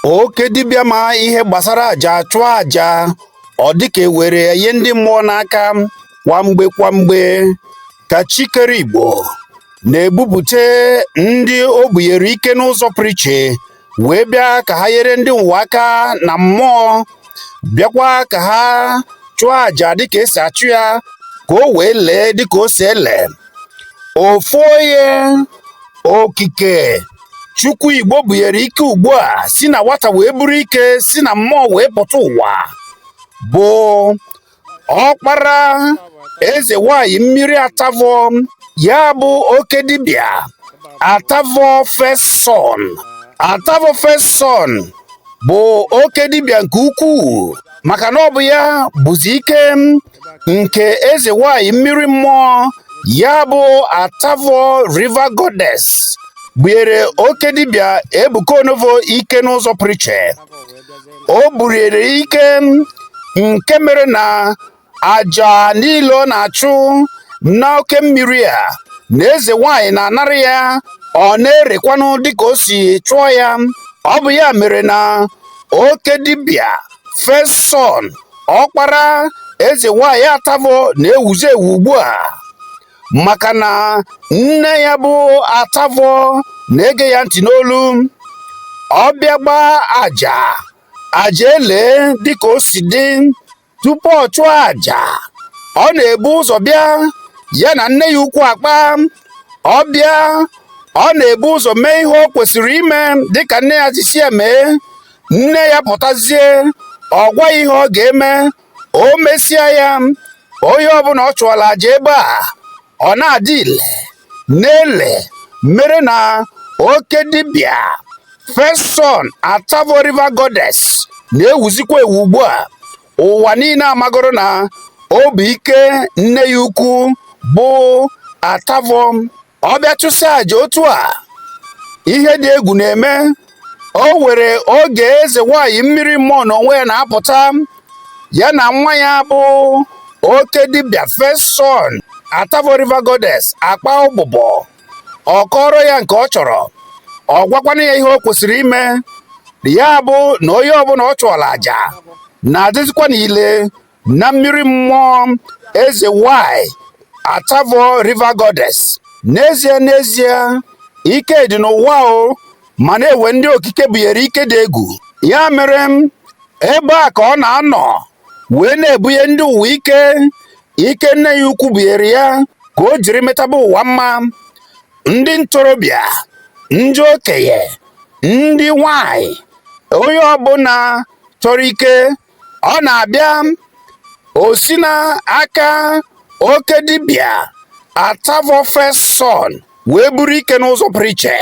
Oke dibịa ma ihe gbasara aja achụ aja, ọ dịka ewere ya nye ndị mmụọ n'aka. Kwa mgbe kwa mgbe ka Chi kere Igbo na-ebupụte ndị o bunyere ike n'ụzọ pụrụ iche wee bịa ka ha nyere ndị ụwa aka na mmụọ, bịakwa ka ha chụọ aja dịka esi achụ ya, ka o wee lee dịka o si ele. Ofu onye okike Chukwu Igbo bunyere ike ugbu a si na nwata wee buru ike, si na mmụọ wee pụta ụwa, bụ ọkpara eze nwanyị mmiri Atavọ, ya bụ oke dibịa Atavọ First Son. Atavọ First Son bụ oke dibịa nke ukwuu, maka na ọ bụ ya bụzi ike nke eze nwanyị mmiri mmụọ, ya bụ Atavọ River Goddess, bunyere oke dibịa Ebuka Onovo ike n'ụzọ pụrụ iche. O bunyere ike nke mere na aja niile ọ na-achụ n'oke mmiri a na eze nwanyị na-anara ya, ọ na-erekwanụ dịka o si chụọ ya. Ọ bụ ya mere na oke dibịa First Son, ọkpara eze nwanyị Atavọ, na-ewuzi ewu ugbu a, maka na nne ya bụ Atavọ na-ege ya ntị n'olu. Ọ bịa gbaa aja, aja elee dịka o si dị. Tupu ọ chụọ aja, ọ na-ebu ụzọ bịa ya na nne ya ukwu akpa. Ọ bịa, ọ na-ebu ụzọ mee ihe o kwesịrị ime dịka nne ya si ya mee. Nne ya pụtazie, ọ gwa ya ihe ọ ga-eme. O mesịa ya, onye ọbụla ọ chụọla aja ebe a, ọ na-adị ile na-ele. Mere na oke dibịa First Son Atavo River Goddess na-ewuzikwa ewu ugbu a. Ụwa niile amagoro na ọ bụ ike nne ya ukwu bụ Atavọ. Ọ bịa chụsịa aja otu a, ihe dị egwu na-eme. O were oge eze nwanyị mmiri mmụọ n'onwe ya na-apụta, ya na nwa ya bụ oke dibịa First Son Atavo River Goddess akpa ụbụbọ. Ọ kọrọ ya nke ọ chọrọ, ọ gwakwana ya ihe o kwesịrị ime. Ya bụ na onye ọbụla ọ chụọla aja na-adịzikwa n'ile na mmiri mmụọ eze nwanyị Atavo River Goddess. N'ezie n'ezie, ike dị n'ụwa o, ma na-ewe ndị okike bunyere ike dị egwu. Ya mere ebe a ka ọ na-anọ wee na-ebunye ndị ụwa ike, ike nne ya ukwu bunyere ya ka o jiri metaba ụwa mma. Ndị ntorobịa, ndị okenye, ndị nwanyị, onye ọbụla chọrọ ike, ọ na-abịa o si n'aka oke dibịa Atavo First Son wee buru ike n'ụzọ pụrụ iche.